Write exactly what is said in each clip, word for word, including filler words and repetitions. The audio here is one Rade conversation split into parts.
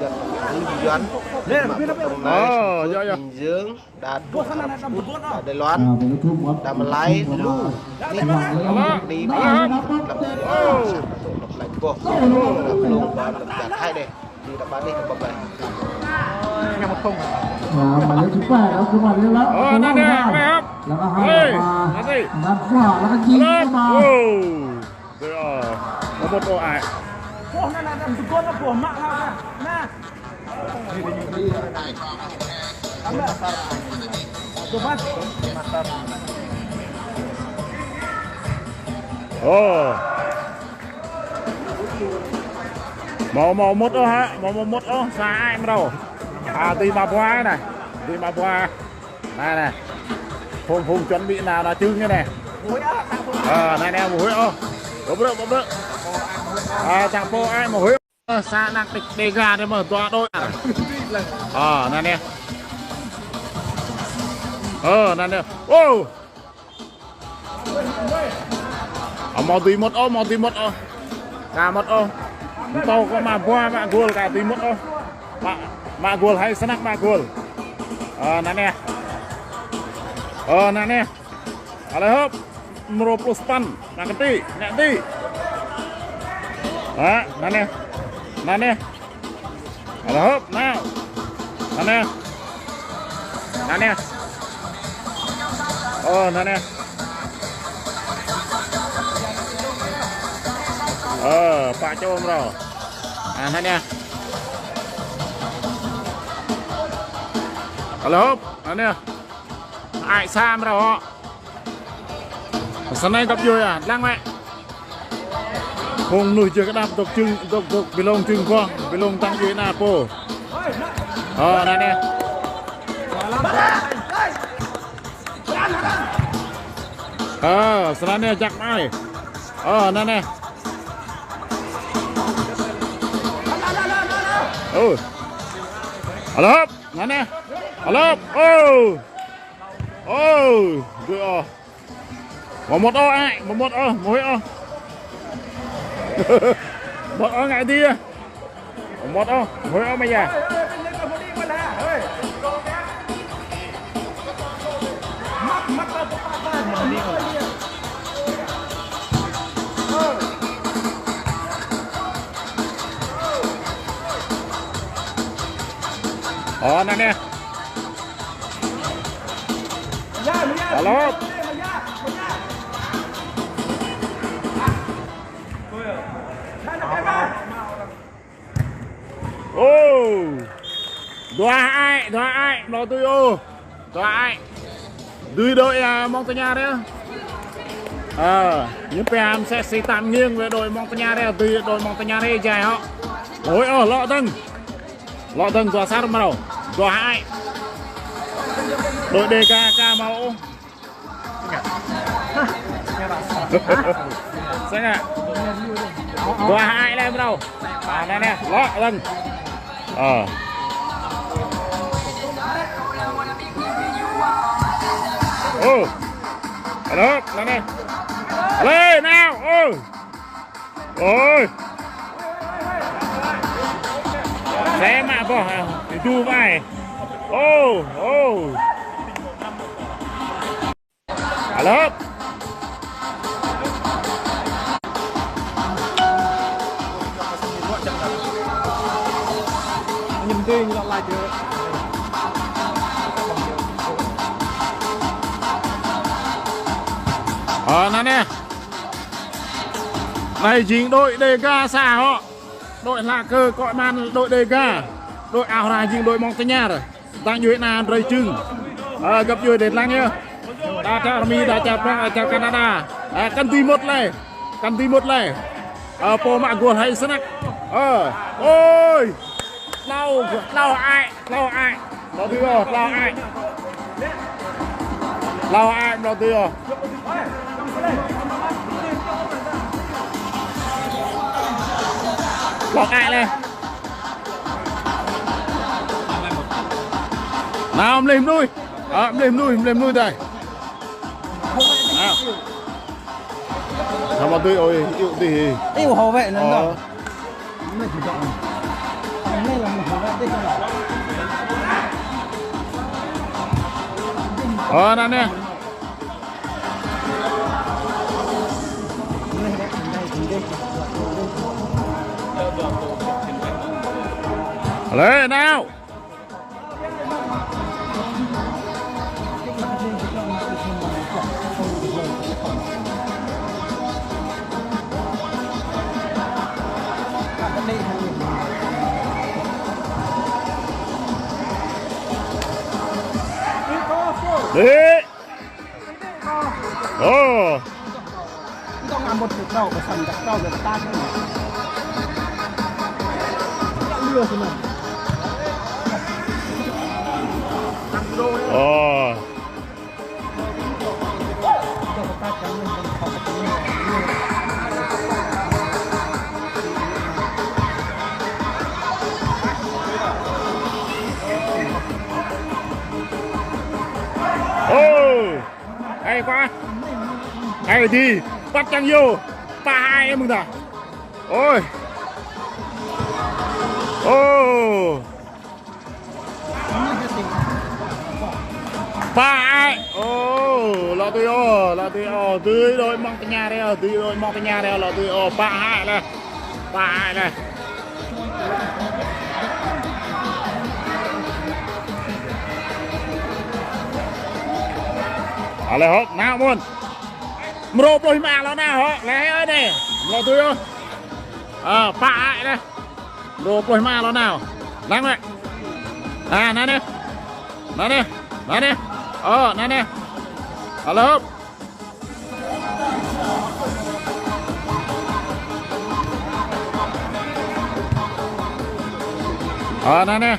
Yuăn, Yuăn, Yuăn, Yuăn, Yuăn, Yuăn, Yuăn, Ơ, yơh, yơh. Bình Dương, Đà Nẵng, Đà Lạt, Đà Malai, lu, ni, ni, ni, lăp lač boh, lăp lač boh, lăp lač boh, lăp lač boh, lăp lač boh, lăp lač boh. Ơ, hmei lĕ čih pĕ, ơ, kơ hmei lĕ, ơ, anăn anei, anei hăp. Lăng kơ hai, ơ, anăn anei. Anăn kơ hai, lăng kơ jing kơ hmei. Ơ, anei, ơ, mâo mŭt ôh ai. Ơ. Mâo, mâo mŭt ôh hă, mâo, mâo mŭt ôh, sa ai mrâo. A, ti ma bua anei, ti ma bua. Anei, anei. Phung, phung chuẩn bị nao, nao čưng anei. Ơ, anei, anei, mâo huĭ ôh. Ƀuh brư̆, ƀuh brư̆. A, čang pô ai mâo huĭ. Ơ, sa năng tik Đêga anei mơh, dua đôi. Ơ, anei, anei. Ơ, anei, anei. Ô. Ơ, mâo dưi mŭt ôh, mâo dưi mŭt ôh. Ka mŭt ôh. Mtô kơ ma bua mă gôl ka dưi mŭt ôh. Mă, mă gôl hai snăk mă gôl. Ơ, anăn anei. Ơ, anăn anei. Alei hŏp. Mrô pluh sa păn. Mă kơ ti. Ngă ti. Hă, anăn anei. Anăn anei. Alei hŏp, nao. Anăn anei. Anăn anei. Ơ, anăn anei. Ơ, pă čô mrâo. Anăn anei. Alo, anei. Ai sa mrâo hŏ. Snei găp djuê ah, dlăng wĕ. Phung mnuih jih kđap dôk čưng, dôk, dôk bi lông čưng boh, bi lông tăng djuê ana pô. Ơ, anăn anei. Ơ, snei anei jăk mơai. Ơ, anăn anei. Ơ. Alo, anăn anei. Alo, ơ. Ơ, dui ôh. Mâo mŭt ôh, ai, mâo mŭt ôh, mâo huĭ ôh. Mâo mŭt ôh ngă dih. Mâo mŭt ôh, mâo huĭ ôh mơ̆ ya. Ơ, anăn anei. Alo. Ô. Dua ai, dua ai, mlâo dui ô. Dua ai. Dui đội, à, Montagnard yơh. Ờ, ñu pia msĕ si tạm nghiêng về đội Montagnard yơh, dui đội Montagnard yơh jai hŏ. Ôi, ơ, lŏ dơ̆ng. Lŏ dơ̆ng dua asăr mrâo. Dua hai. Đội Đêga ka mâo ôh. Sĕ ngă. Dua hai leh mrâo. Anăn anei, lŏ dơ̆ng. Ơ. Ô. Alo, anăn anei. Alo, nao. Ô. Ôi. Sĕ mă boh, ah, êdu mơai. Ô, ô. Alo. Ơ, anăn anei. Anei jing đội Đêga sa hŏ. Đội hla kơ kŏ man đội Đêga. Đội ao hra jing đội Montagnard. Tăng djuê ana drei čưng. Ơ, găp djuê drei dlăng yơh. Đa čar Mi, đa čar Prăng, đa čar Kanada. Ơ, kăn dưi mŭt leh. Kăn dưi mŭt leh. Ơ, pô mă gôl hĕ snăk. Ơ, ôi. Tlâo, tlâo ai, tlâo ai. Tlâo dui ôh, tlâo ai. Tlâo ai, tlâo dui ôh. Tlâo ai leh. Nao mlih mnuih. Ơ, mlih mnuih, mlih mnuih dih. Nao. Hăm dui ôh, iu dih. Iu hŏ wĕ anăn. Ơ. Ơ, anăn anei. Leh nao. Đi. Ơ. Ơ. Ơ. Hay quá. Hay đi. Bắt chăng vô. Pă hai mơ̆ng ta. Ôi. Ô. Pă hai. Ô, lŏ tui ô, lŏ tui ô. Tui đội Montagnard reo, tui đội Montagnard reo, lŏ tui ô. Pă hai leh. Pă hai leh. Aleh hŏ, nao mơ̆n. Mrô pluh êma lŏ nao hŏ, leh ơi nê. Lŏ tui ôh. Ơ, pă ai neh. Dua pluh êma lŏ nao. Lăng wĕ. Anăn neh. Anăn neh. Anăn neh. Ơ, anăn neh. Alo. Ơ, anăn neh.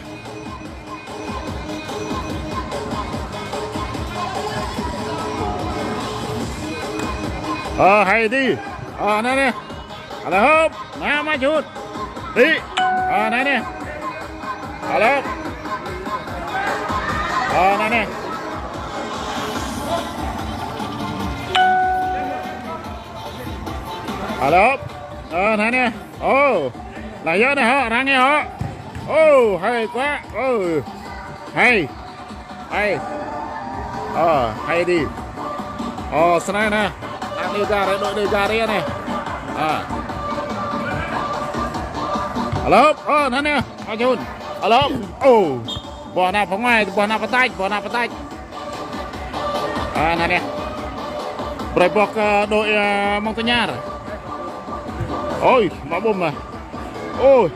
Ơ, hai đi. Ơ, anăn neh. Alo, hop. Anăn mă jut. Đi. Ơ, anăn neh. Alo. Ơ, anăn neh. Alo. Ơ, anăn neh. Ô. Lah yơh neh hŏ, arăng yơh hŏ. Ô, hay quá. Ô. Hay. Hay. Ơ, hay đi. Ơ, snei neh. Anak Đêga, đội Đêga neh. Ơ. Alo, ơ, anăn neh. Mă jut. Alo. Ô. Boh nao phung ai, boh nao pơtač, boh nao pơtač. Ơ, anăn neh. Brei boh kơ đội, ơ, Mông Tơñar. Ôi, mă bum ah. Ôi.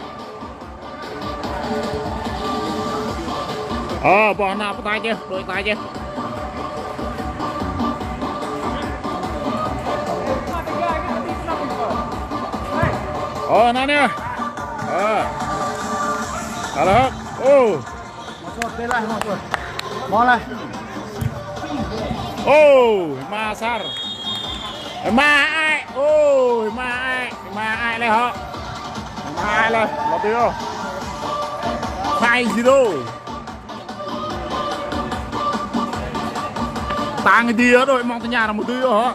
Ơ, boh nao pơtač yơh, đội tač yơh. Ơ, anăn neh. Ơ. Alo. Ô. Mâo leh. Ô, êma asăr. Êma ai. Ô, êma ai. Êma ai leh hŏ. Êma ai leh. Lŏ bi ôh. Hai zero. Tăng dia đội Mông Tơñar mâo dưi ôh hŏ.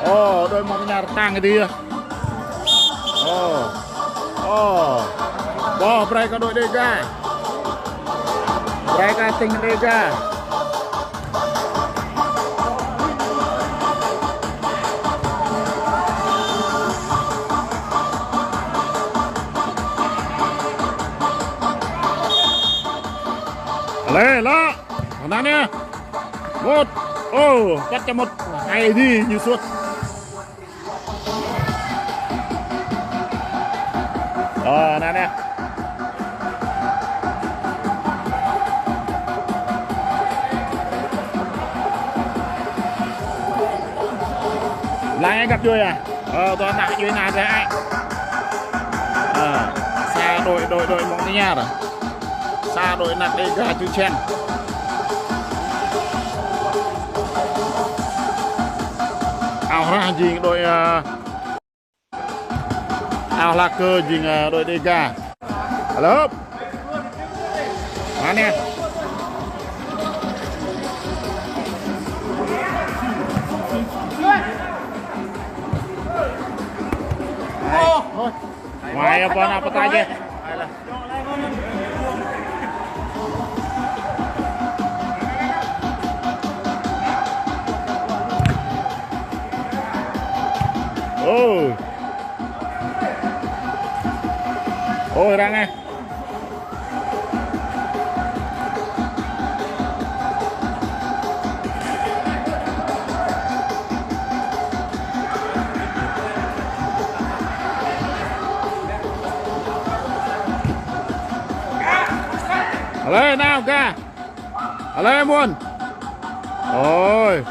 Ơ, đội Mông Tơñar tăng dia. Ơ. Ơ. Boh brei kơ đội Đêga. Brei kơ tĭng Đêga. Leh, lŏ. Anăn neh. Mŭt. Ô, păt čăm mŭt. Hai đi ñu suôt. Ơ, anăn neh. Lăng ai găp djuê ah. Ơ, dua anak djuê nah drei ai. Ơ, sa đội, đội, đội Mông Tơñar. Sa đội anak Đêga čư̆ čhiăng. Ao hrah jing đội, ơ, ao hlak kơ jing, ơ, đội Đêga. Alo. Anăn neh. Ơ. Mâo boh nao pơtač yơh. Ô. Ô, arăng ah. Hlei nao gah. Hlei ƀuôn. Ôi.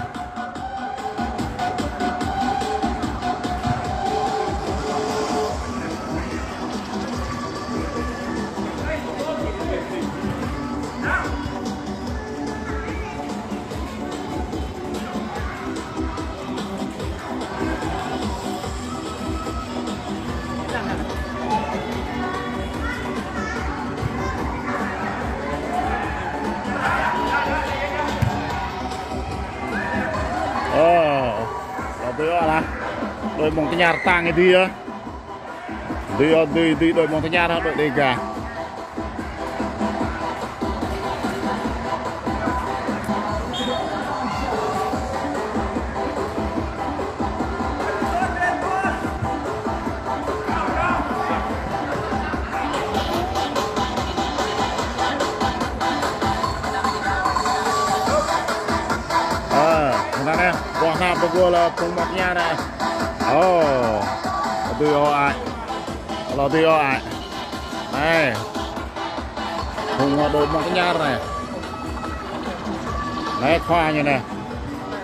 Ơ, lŏ bi ôh lah. Đội Mông Tơñar tăng êdi yơh. Dưi, dưi, dưi đội Mông Tơñar, đội Đêga. Ơ, anăn neh, boh nao pơgôl phung Mông Tơñar neh. Ơ, dưi ôh ai. Lŏ tui ôh ai. Anei. Phung, ơ, đội Mŏk Tơñar anei. Anei khua ñu anei.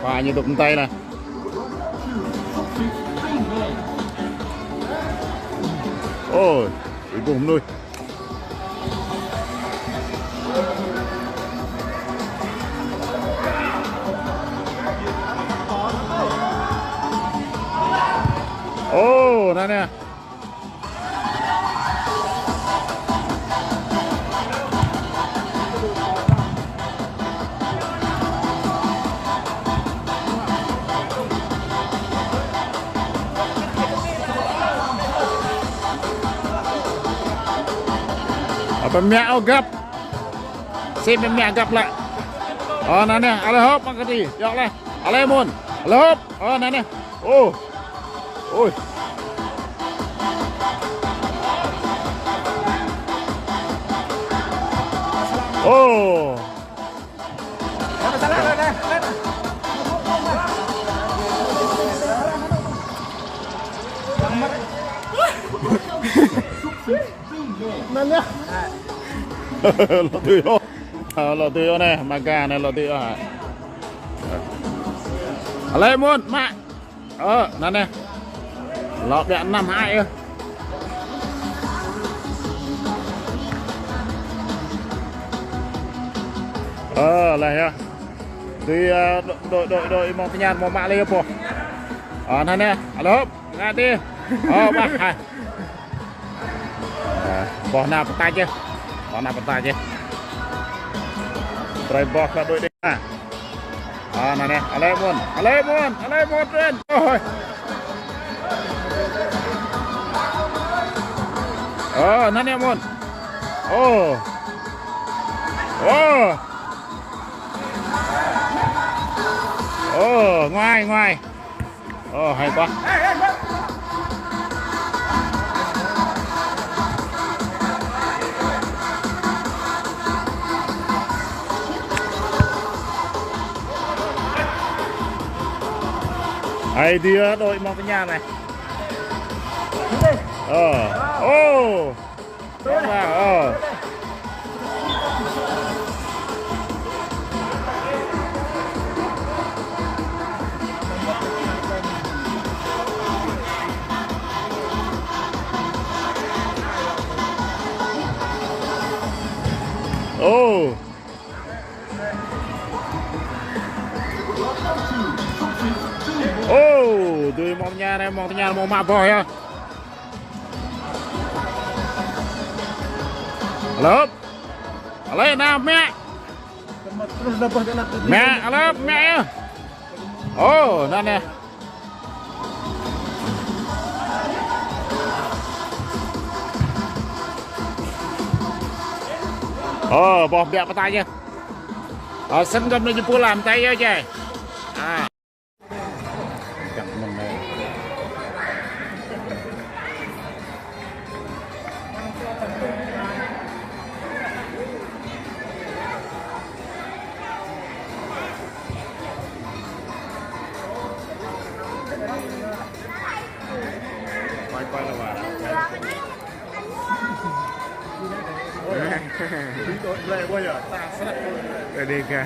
Khua ñu dôk mtei anei. Ôi, ih ƀuh mnuih. Ơ, anei nè. Ơ, bi mă ôh găp. Si bi mă găp lĕ. Ơ, anei nè, alei hŏp mă kơ ti. Yŏk leh. Alei mơ̆n. Alei hŏp. Ơ, anei nè. Ơ. Ôi. Ơ. Anăn yơh. Lŏ tui ôh. Ơ, lŏ tui ôh anei, Maga anei lŏ tui ôh. Alei mơ̆n, mă. Ơ, anăn nè. Lŏ ƀiă năm hai ơ. Ơ, leh yơh. Tui, ơ, đội, đội, đội, đội Mŏk Tơñar mâo mă lei yơh pô. Ơ, anăn nè. Alei hŏp. Ngă ti. Ơ, ƀah hai. Ơ, boh nao pơtač yơh. Boh nao pơtač yơh. Brei boh kơ đội đê. Ơ, anăn nè, alei mơ̆n, alei mơ̆n, alei mơ̆n, trên. Ôi. Ơ, anăn nè mơ̆n. Ơ. Ơ. Ơ, ngoài, ngoài. Ơ, hay quá. Hay đi, đội Mŏk Tơñar anei. Ơ. Ô. Ơ. Ô. Ô, tui Mŏk Tơñar anei, Mŏk Tơñar mâo mă boh yơh. Alei. Alei nao mă. Mă, alei mă yơh. Ô, anăn nè. Ơ, boh ƀiă pơtač yơh. Ơ, snăn găp anei jih pô lam mtei yơh jai. A. Đêga.